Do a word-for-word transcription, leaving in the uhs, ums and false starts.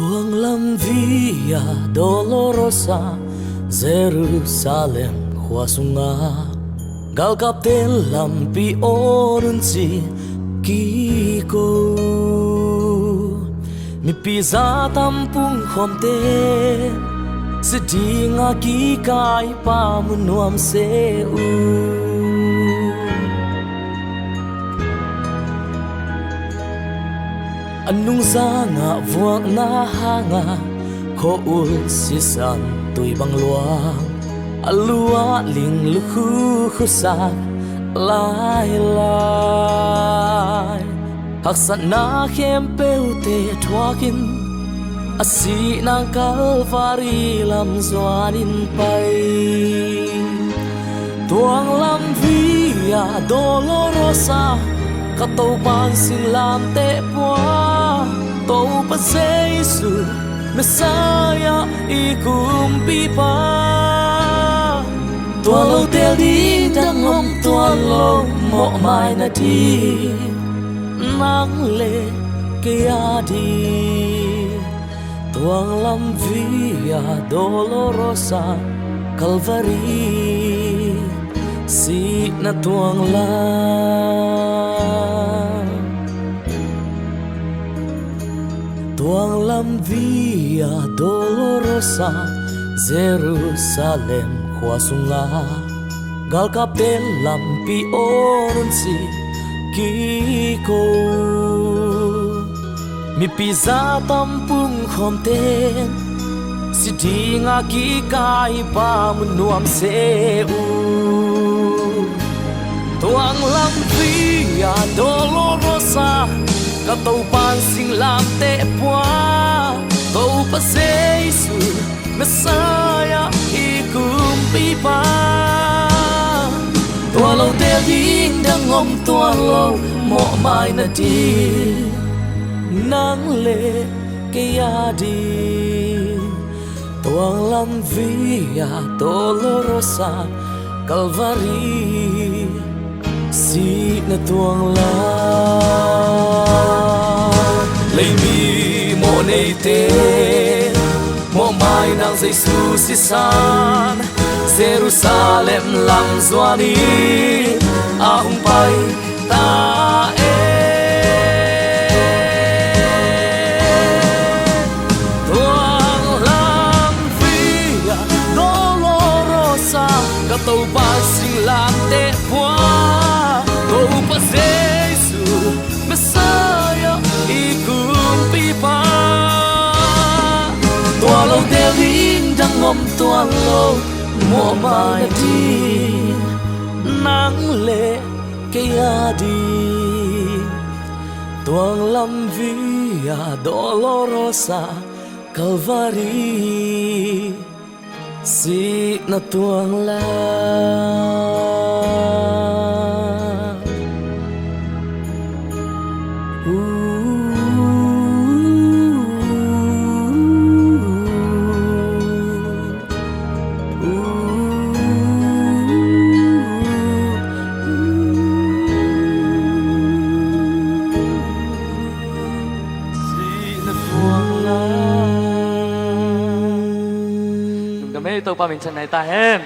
Tuang lam vi-a Dolorosa, Jerusalem khua sungah galkapte lampi awn un ci kiko. Mipi za tam pungkhawmte si dinga kikaipa mu nuam se uh. A nungzangah vuakna hangah khua-ul sisan tui bang luang, a lu-ah ling lukhu khusak lailai, haksatna khempeuhte thuakin a sihna Kalvari lam zuanin pai. Tuang lam vi-a Dolorosa, ka Topa singlamteh pua, Topa Jesu Messiah i kumpipa. Tua lo teel ding dang om tuan lo, mawhmai nading nang le kei a ding. Tuang lam vi-a Dolorosa, Kalvari sihna tuang lam. Tuang lam vi-a Dolorosa, Jerusalem khua sungah galkapte lampi awn un ci kiko. Mipi za tam pungkhawmte si dinga kikaipa mu nuam se uh. Tuang lam vi-a Dolorosa, ka Topa singlamteh pua, Topa Jesu Messiah i kumpipa. Tua lo teel ding dang om tuan lo, mawhmai nading nang le kei a ding. Tuang lam vi-a Dolorosa, Kalvari sihna tuang lam. Leimi mawh neite, mawhmai nang Jesu sisan, Jerusalem lam zuanin a hong pai ta e. Tuang lam vi-a Dolorosa, ka Topa singlamteh pua, Topa Jesu Messiah i kumpipa. Tua lo teel ding dang om tuan lo, mawhmai nading nang le kei a ding. Tuang lam vi-a Dolorosa, Kalvari sihna tuang lam. Sihna tuang lam. Lungdam ei, Topa min thang nai ta hen.